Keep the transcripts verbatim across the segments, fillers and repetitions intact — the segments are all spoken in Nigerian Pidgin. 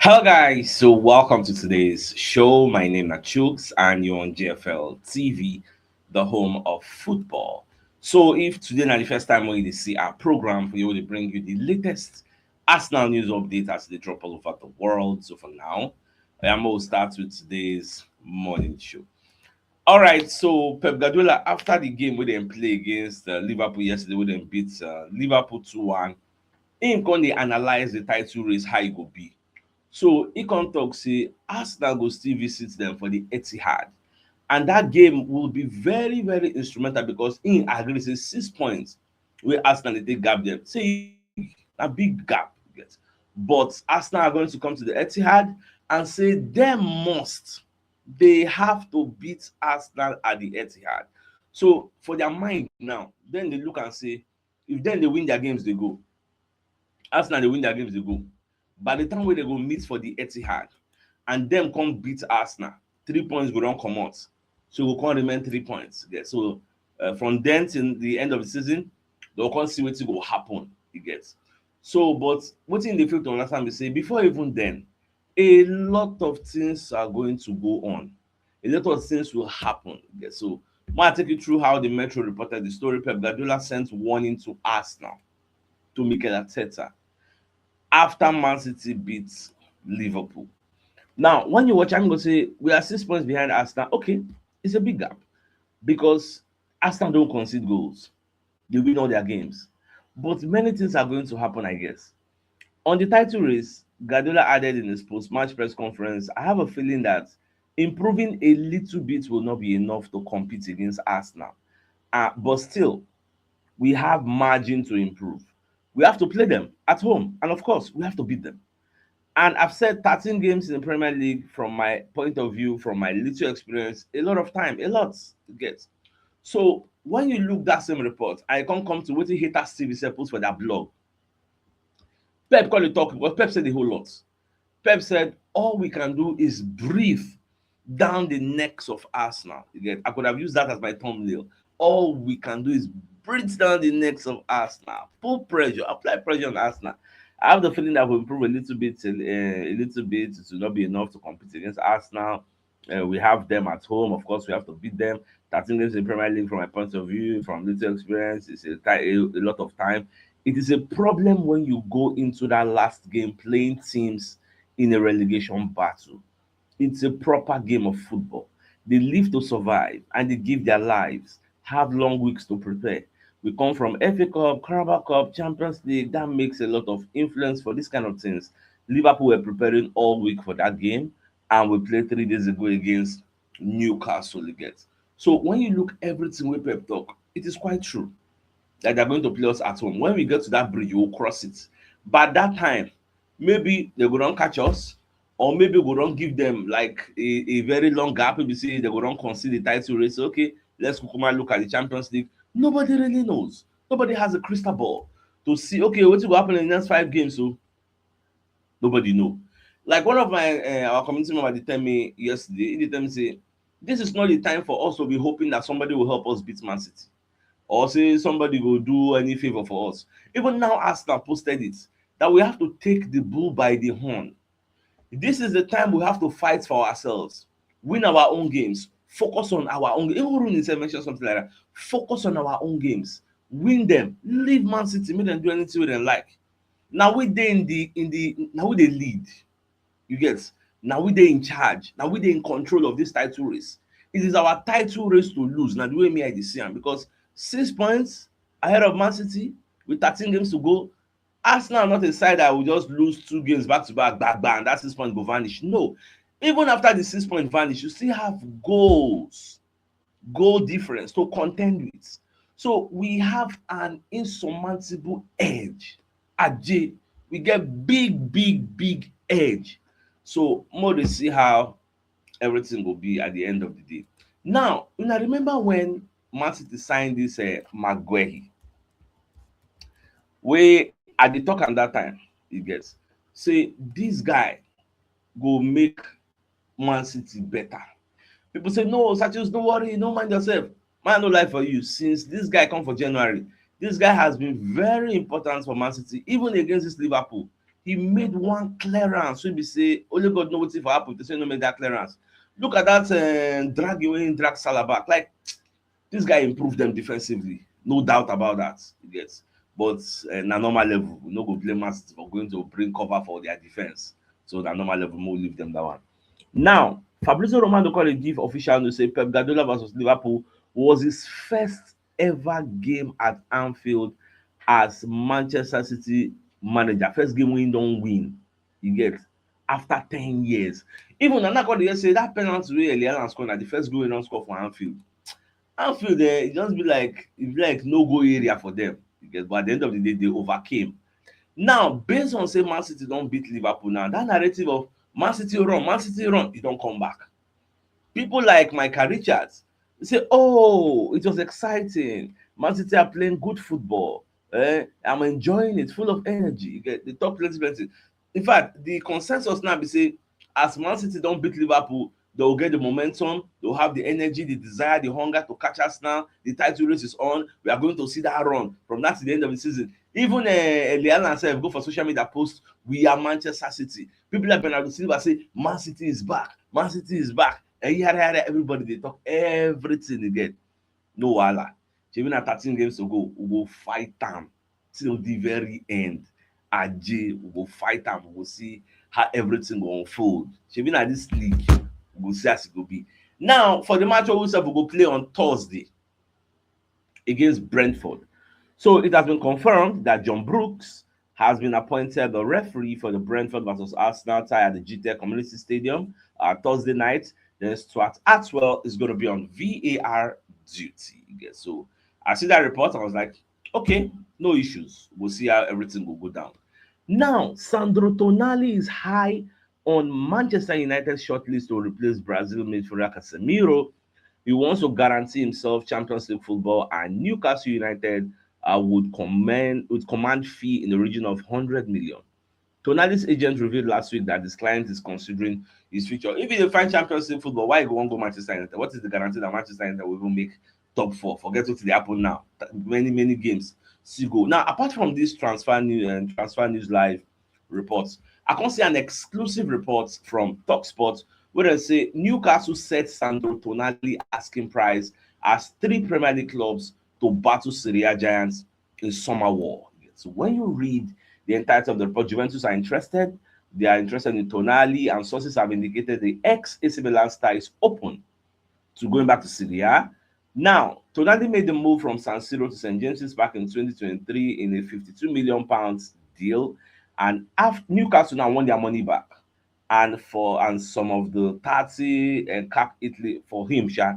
Hello, guys. So, welcome to today's show. My name is Chuks, and you're on J F L T V, the home of football. So, if today na the first time when you see our program, we will bring you the latest Arsenal news update as they drop all over the world. So, for now, I am going to start with today's morning show. All right, so Pep Guardiola, after the game where they play against uh, Liverpool yesterday, where they beat uh, Liverpool two one, him come dey analyze the title race, how e go be. So he come talk say Arsenal go still visit them for the Etihad, and that game will be very, very instrumental because he agree say six points where Arsenal dey take gap them. Say a big gap, you get. But Arsenal are going to come to the Etihad and say them must, they have to beat Arsenal at the Etihad. So for their mind now, then they look and say, if then they win their games, they go. Arsenal, they win their games, they go. By the time where they go meet for the Etihad, and them come beat Arsenal, three points go don comot. So we can't remain three points. Yeah, so uh, from then till the end of the season, they'll come see what will happen. You get. So, but what in the field to understand, we say before even then, a lot of things are going to go on. A lot of things will happen. Yeah, so, I take you through how the Metro reported the story. Pep Guardiola sent warning to Arsenal, to Mikel Arteta, after Man City beats Liverpool. Now, when you watch, I'm going to say we are six points behind Arsenal. Okay, it's a big gap because Arsenal don't concede goals. They win all their games. But many things are going to happen, I guess. On the title race, Guardiola added in his post-match press conference, I have a feeling that improving a little bit will not be enough to compete against Arsenal. Uh, but still, we have margin to improve. We have to play them at home, and of course, we have to beat them. And I've said thirteen games in the Premier League from my point of view, from my little experience, a lot of time, a lot to get. So when you look that same report, I can't come to what Hater Steve is supposed for that blog. Pep called the talk because Pep said a whole lot. Pep said all we can do is breathe down the necks of Arsenal. You get, I could have used that as my thumbnail. All we can do is breathe down the necks of Arsenal. Put pressure, apply pressure on Arsenal. I have the feeling that we'll improve a little bit, uh, a little bit. It will not be enough to compete against Arsenal. Uh, we have them at home. Of course, we have to beat them. thirteen games in Premier League, from my point of view, from little experience, it's a, a, a lot of time. It is a problem when you go into that last game playing teams in a relegation battle. It's a proper game of football. They live to survive and they give their lives, have long weeks to prepare. We come from F A Cup, Carabao Cup, Champions League. That makes a lot of influence for these kind of things. Liverpool were preparing all week for that game, and we played three days ago against Newcastle. You get. So when you look everything we Pep talk, it is quite true that they're going to play us at home. When we get to that bridge, we'll cross it. But that time, maybe they go don catch us, or maybe we go don give them like a, a very long gap. Maybe say they go don concede the title race. Okay, let's kukuma look at the Champions League. Nobody really knows. Nobody has a crystal ball to see, okay, what will happen in the next five games. So nobody know. Like one of my uh, our community member, they tell me yesterday, they tell me say this is not the time for us to be hoping that somebody will help us beat Man City, or say somebody will do any favor for us. Even now, Arsenal posted it that we have to take the bull by the horn. This is the time we have to fight for ourselves, win our own games, focus on our own. Even Rooney said mention something like that. Focus on our own games, win them, leave Man City, make them do anything with them like. Now we they in the in the now we they lead. You get, now we they in charge. Now we they in control of this title race. It is our title race to lose. Now the way me I see am, because six points ahead of Man City with thirteen games to go. Arsenal are not a side that will just lose two games back to back, back, back, and that six point go vanish. No. Even after the six point vanish, you still have goals, goal difference to contend with. So we have an insurmountable edge. Ajay, we get big, big, big edge. So more to see how everything will be at the end of the day. Now, you know, remember when Man City signed this uh, Maguehi? We at the talk at that time, you get, say this guy go make Man City better. People say, no, Satius, don't worry, don't mind yourself. Man, no lie for you. Since this guy come for January, this guy has been very important for Man City, even against this Liverpool. He made one clearance wey be say only God know wetin for happen to say no make that clearance. Look at that uh, drag wey drag Salah back. Like, this guy improved them defensively, no doubt about that. You get, but uh, na normal level. We no go blame us for going to bring cover for their defense. So na normal level, we leave them that one. Now, Fabrizio Romano call a give official news say Pep Guardiola versus Liverpool was his first ever game at Anfield as Manchester City manager. First game wey he don win, you get, after ten years. Even Nana call dey say that penalty wey Erling Haaland score na the first goal wey he don score for Anfield. Anfield, eh, it just be like it be like no go area for them. You get, but at the end of the day, they overcame. Now, based on say Man City don beat Liverpool now, that narrative of Man City run, Man City run, e don come back. People like Micah Richards say, "Oh, it was exciting. Man City are playing good football. Eh, I'm enjoying it, full of energy." You get, they talk plenty, plenty. In fact, the consensus now be say as Man City don beat Liverpool, they will get the momentum, they'll have the energy, the desire, the hunger to catch us now. The title race is on. We are going to see that run from now to the end of the season. Even uh, Erling Haaland sef go for social media post, "We are Manchester City." People like Bernardo Silva say, "Man City is back. Man City is back." And yada, yada, everybody dey talk everything again. No wahala. Shebi na thirteen games to go. We go fight am till the very end. Aje, we go fight am. We go see how everything go unfold. Shebi na this league, we go see as e go be. Now, for the match wey we sef we go play on Thursday against Brentford. So it has been confirmed that John Brooks has been appointed the referee for the Brentford versus Arsenal tie at the G T A Community Stadium uh, Thursday night. Then Stuart Atwell is going to be on V A R duty. Yes, so I see that report. I was like, "Okay, no issues. We'll see how everything will go down." Now, Sandro Tonali is high on Manchester United's shortlist to replace Brazil midfielder Casemiro. He wants to guarantee himself Champions League football, and Newcastle United uh, would command would command fee in the region of one hundred million. Tonali's agent revealed last week that his client is considering his future. If he find Champions League football, why he go wan go Manchester United? What is the guarantee that Manchester United will even make top four? Forget what dey happen now. Many, many games still go. Now, apart from this transfer news and uh, transfer news live reports, I come see an exclusive report from Talksport where they say Newcastle set Sandro Tonali asking price as three Premier League clubs to battle Serie A giants in summer war. So when you read the entirety of the report, Juventus are interested. They are interested in Tonali, and sources have indicated the ex-A C Milan star is open to going back to Serie A. Now, Tonali made the move from San Siro to Saint James's back in twenty twenty-three in a fifty-two million pounds deal, and af- Newcastle now want their money back, and for and some of the thirty and cap Italy for him, sha.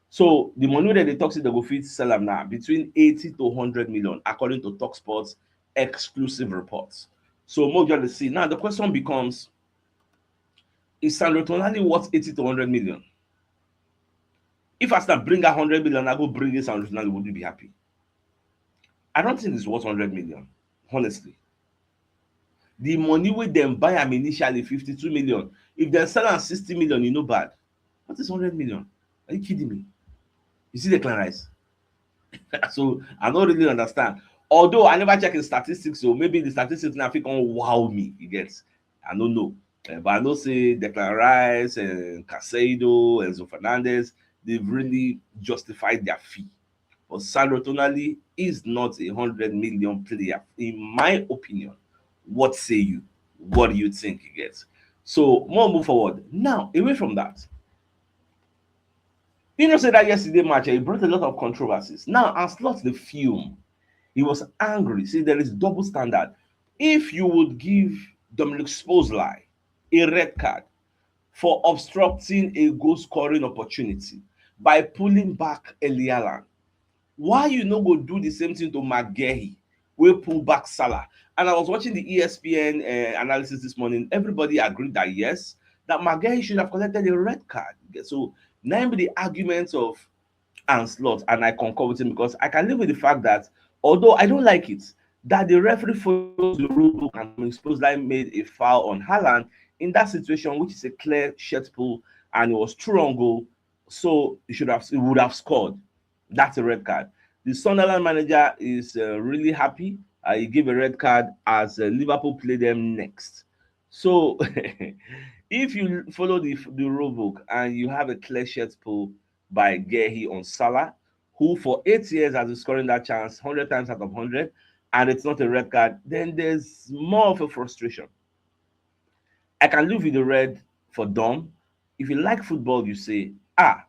So the money that they talk say they go fit sell am now between eighty to one hundred million, according to Talksport's exclusive reports. So more just see. Now the question becomes, is Sandro Tonali worth eighty to one hundred million? If Arsenal bring a hundred million, I go bring this Sandro Tonali, would you be happy? I don't think it's worth one hundred million, honestly. The money wey dem buy am initially, fifty-two million. If dem sell am sixty million, e no bad. What is one hundred million? Are you kidding me? You see Declan Rice? So I don't really understand. Although I never check his statistics, so maybe the statistics now fit come wow me, you get. I don't know. Uh, but I know say Declan Rice and Caicedo and Enzo Fernandez, they've really justified their fee. But Sandro Tonali is not a hundred million player, in my opinion. What say you? What do you think he gets? So more move forward. Now, away from that, you know, say that yesterday match, it brought a lot of controversies. Now, Ancelotti the fume. He was angry. See, there is double standard. If you would give Dominic Szoboszlai a red card for obstructing a goal scoring opportunity by pulling back Erling Haaland, why you no go do the same thing to McGehi, wey pull back Salah? And I was watching the E S P N uh, analysis this morning. Everybody agreed that yes, that McGehi should have collected a red card. So now be the arguments of Ancelotti, and I concur with him because I can live with the fact that although I don't like it, that the referee follows the rule book and Szoboszlai made a foul on Haaland in that situation, which is a clear shirt pull, and it was true on goal, so he should have he would have scored. That's a red card. The Sunderland manager is uh, really happy Uh, he gave a red card as uh, Liverpool play them next. So if you follow the, the rule book and you have a clear shirt pull by Guehi on Salah, who for eight years has been scoring that chance hundred times out of hundred, and it's not a red card, then there's more of a frustration. I can live with the red for Dom. If you like football, you say, ah,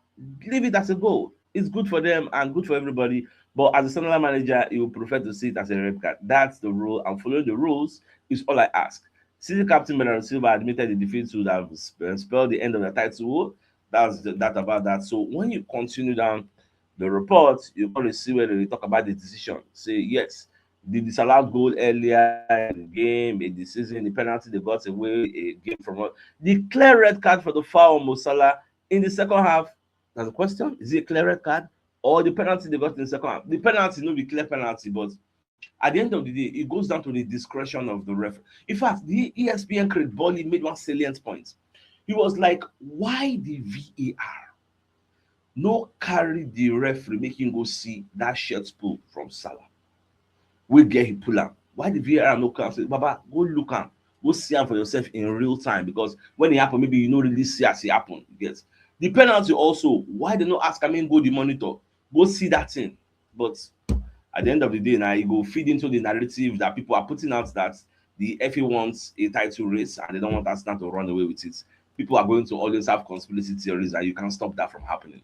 leave it as a goal. It's good for them and good for everybody. But as a Sunderland manager, you would prefer to see it as a red card. That's the rule, and following the rules is all I ask. City captain Bernardo Silva admitted the defeat would have sp- spelled the end of the title war. That's the, that about that. So when you continue down the report, you're going to see where they talk about the decision. Say, yes, the disallowed goal earlier in the game, in the season, the penalty they got away a game from us. The clear red card for the foul on Mo Salah in the second half. That's the question. Is it a clear red card or the penalty they got in the second half? The penalty, no be clear penalty, but at the end of the day, it goes down to the discretion of the ref. In fact, the E S P N Craig Bolly made one salient point. He was like, why the V A R no carry the referee make him go see that shirt pull from Salah? We get he pull am. Why the V A R no come say, Baba, go look am, go see am for yourself in real time? Because when it happen, maybe you no really see as it happen. You get the penalty also. Why they no ask am go the monitor, go see that thing? But at the end of the day, now it go feed into the narrative that people are putting out that the F A wants a title race and they don't want Arsenal to run away with it. People are going to always have conspiracy theories, and you can't stop that from happening.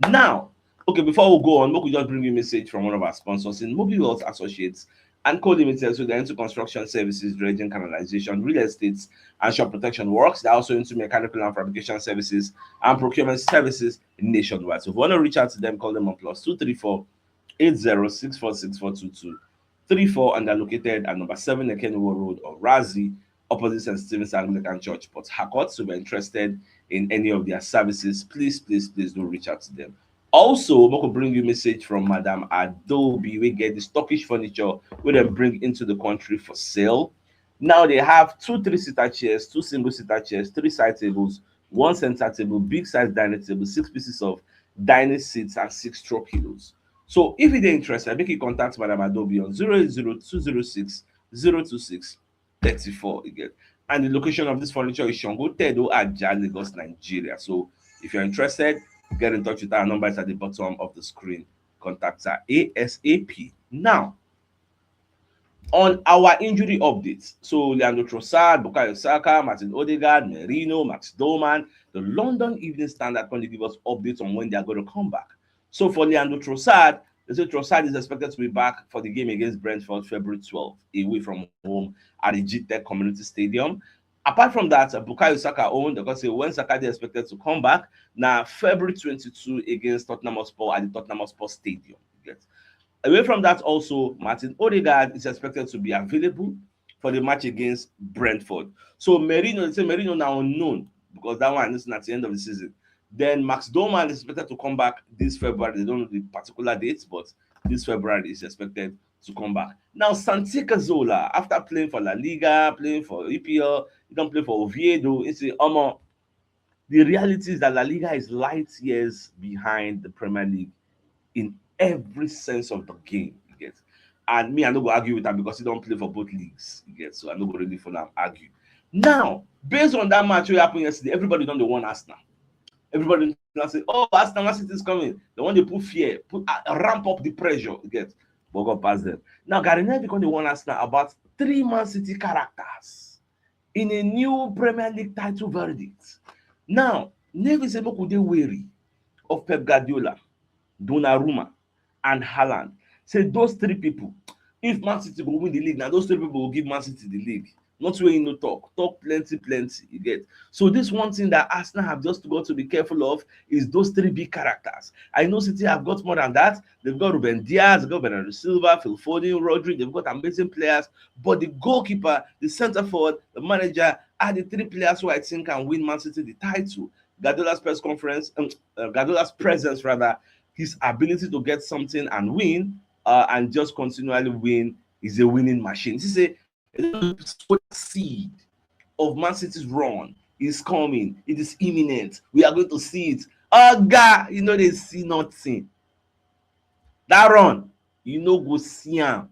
Now, okay, before we go on, we could just bring you a message from one of our sponsors in Mobile Wealth Associates and Co Limited. So they're into construction services, dredging, canalization, real estate, and shop protection works. They're also into mechanical and fabrication services and procurement services nationwide. So if you want to reach out to them, call them on plus two three four eight zero six four six four two two three four, and they're located at number seven Ekenwo Road or Razi, opposite Saint Stephen's Anglican Church, Port Harcourt. So if you're interested in any of their services, please, please, please do reach out to them. Also, we could bring you message from Madam Adobe. We get this Turkish furniture we then bring into the country for sale. Now they have two three-seater chairs, two single-seater chairs, three side tables, one center table, big size dining table, six pieces of dining seats, and six throw pillows. So if you're interested, make you contact Madam Adobe on zero eight zero two zero six zero two six thirty-four again. And the location of this furniture is Shango Tedo Aja, Lagos, Nigeria. So if you're interested, get in touch with our number is at the bottom of the screen. Contact her ASAP. Now, on our injury updates, so Leandro Trossard, Bukayo Saka, Martin Odegaard, Merino, Max Doman, the London Evening Standard going to give us updates on when they are going to come back. So for Leandro Trossard, they say Trossard is expected to be back for the game against Brentford February twelfth, away from home at the G Tech Community Stadium. Apart from that, uh, Bukayo Saka owned, because when Saka is expected to come back, now February twenty-two against Tottenham Hotspur at the Tottenham Hotspur Stadium. Away from that, also, Martin Odegaard is expected to be available for the match against Brentford. So Merino, they say Merino now unknown because that one is at the end of the season. Then Max Doman is expected to come back this February. They don't know the particular dates, but this February is expected to come back. Now, Santi Cazorla, after playing for La Liga, playing for E P L, he don't play for Oviedo. It's a um, the reality is that La Liga is light years behind the Premier League in every sense of the game. You get, and me, I no go argue with him because he don't play for both leagues. You get, so I no go really follow and argue. Now, based on that match wey happen yesterday, everybody don dey warn Arsenal. Everybody don say, "Oh, Arsenal, Man City is coming." They want to put fear, put uh, ramp up the pressure. You get, but God pass them. Now, Gary Neville come dey warn Arsenal about three Man City characters in a new Premier League title verdict. Now, Neville say make we dey wary of Pep Guardiola, Donnarumma, and Haaland. Say those three people, if Man City go win the league, now those three people will give Man City the league. Not wey you no talk, talk plenty, plenty. You get, so this one thing that Arsenal have just got to be careful of is those three big characters. I know City have got more than that. They've got Ruben Dias, they've got Bernardo Silva, Phil Foden, Rodri. They've got amazing players, but the goalkeeper, the centre forward, the manager are the three players who I think can win Man City the title. Guardiola's press conference, um, uh, Guardiola's presence rather, his ability to get something and win, uh, and just continually win, is a winning machine. He say seed of Man City's run is coming. It is imminent. We are going to see it. Oh God, you know they see nothing. That run, you know go see him.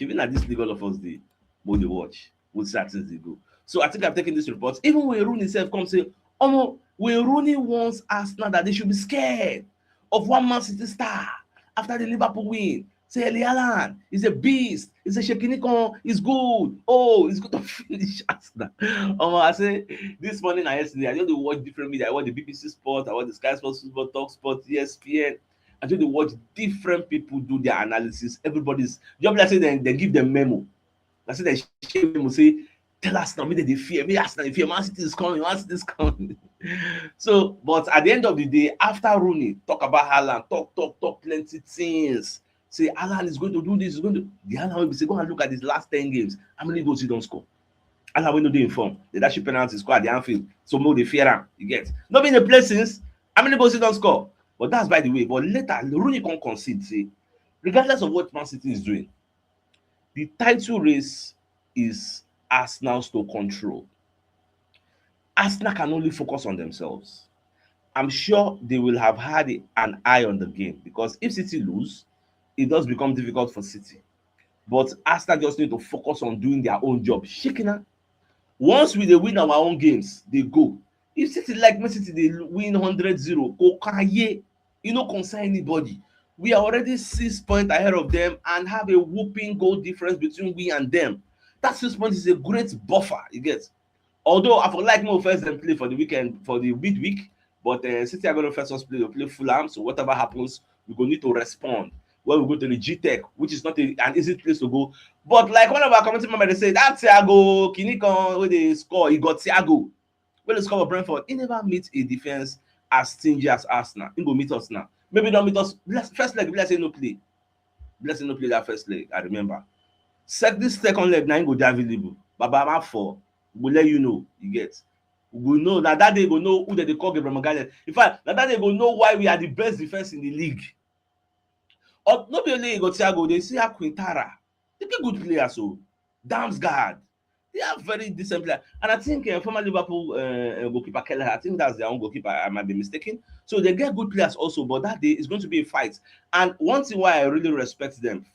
Even at this league, all of us dey, we dey watch, we see as things dey go. So I think I'm taking this report. Even Wayne Rooney himself come say, Omo, Wayne Rooney wants Arsenal that they should be scared of one Man City star after the Liverpool win. Say Erling Haaland is a beast. He's a shekinikan. He's good. Oh, he's going to finish Arsenal. Omo, I say this morning and yesterday, I just dey watch different media. I watch the B B C Sport, I watch the Sky Sports Football, Talk Sport, E S P N. I just dey watch different people do their analysis. Everybody's just like say they, they give them memo. I say they share memo, say, tell us now, me they fear, me Arsenal dey fear, Man City is coming, Man City is coming. So, but at the end of the day, after Rooney talk about Haaland, talk, talk, talk plenty things. Say Haaland is going to do this, is going to. The Haaland will be say, go and look at these last ten games. How many goals he don't score? Haaland wey no dey in form. The dash penalty score at the Anfield. So more they fear him. You get? Not been the play since. How many goals he don't score? But that's by the way. But later, Rooney can concede. Say, regardless of what Man City is doing, the title race is Arsenal's to control. Arsenal can only focus on themselves. I'm sure they will have had an eye on the game, because if City lose, it does become difficult for City. But Arsenal just need to focus on doing their own job. Shikina, once we dey win our own games, they go. If City like Man City, they win hundred zero. Kokaye, you no concern anybody. We are already six points ahead of them and have a whooping goal difference between we and them. That six points is a great buffer, you get. Although I for like more first them play for the weekend, for the midweek, but uh, City are going to first us play, they play Fulham. So whatever happens, we go need to respond when we go to the G Tech, which is not a, an easy place to go. But like one of our committee members, they say that Thiago Kinikan, where they score, he got Thiago. When they score for Brentford, he never meets a defense as stingy as Arsenal. He go meet us now. Maybe don't meet us. Bless, first leg, let's say no play. Let's say no play that first leg. I remember. Sec this second leg, now he go dey available. Baba, I'm up for. We'll let you know. You get. We know that that day go know who they call Gabriel Magalhaes. In fact, that that day go know why we are the best defense in the league. Or not be only go Thiago, they see how Quintara. They be good players, so Damsgaard. They are very decent players. And I think uh, former Liverpool uh, uh, goalkeeper Keller, I think that's their own goalkeeper. I might be mistaken. So they get good players also, but that day is going to be a fight. And one thing why I really respect them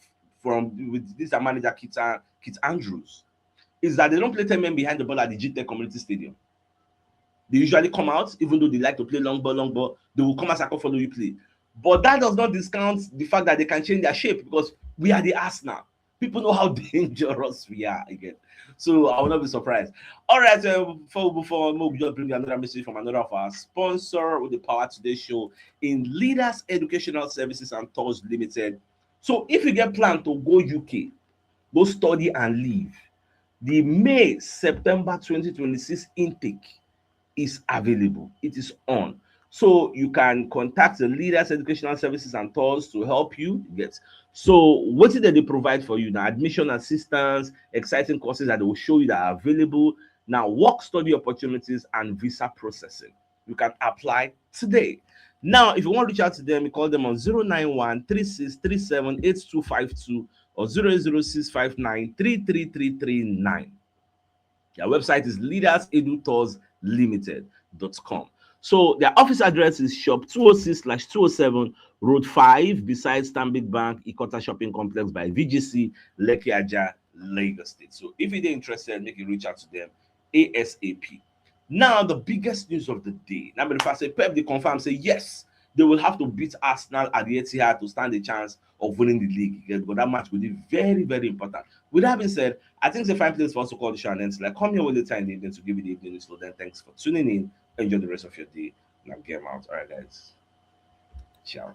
from with this uh, manager Kit, Kit Andrews is that they don't play ten men behind the ball at the G Tech Community Stadium. They usually come out, even though they like to play long ball, long ball. They will come as I can follow you play. But that does not discount the fact that they can change their shape because we are the Arsenal. People know how dangerous we are again. So I will not be surprised. All right, uh, before before we just bring another message from another of our sponsor with the Power Today show in Leaders Educational Services and Tours Limited. So if you get plan to go U K, go study and leave, the May September twenty twenty-six intake is available. It is on. So you can contact the Leaders Educational Services and Tours to help you get. So what did they provide for you now? Admission assistance, exciting courses that they will show you that are available. Now work study opportunities and visa processing. You can apply today. Now, if you want to reach out to them, you call them on zero nine one three six three seven eight two five two or zero eight zero six five nine three three three three nine. Their website is leaders edu tours limited dot com. So their office address is shop two oh six slash two oh seven Road five beside Stanbic Bank, Ikota Shopping Complex by V G C, Lekki Ajah, Lagos State. So if you're interested, make you reach out to them ASAP. Now, the biggest news of the day. Now, if I say Pep, they confirm, say yes, they will have to beat Arsenal at the Etihad to stand a chance of winning the league. Because that match will be very, very important. With that being said, I think it's a fine place for us to call the show and end. Like, come here with the time in the evening to give you the evening news. So then, thanks for tuning in. Enjoy the rest of your day. Now, game out. All right, guys. Ciao.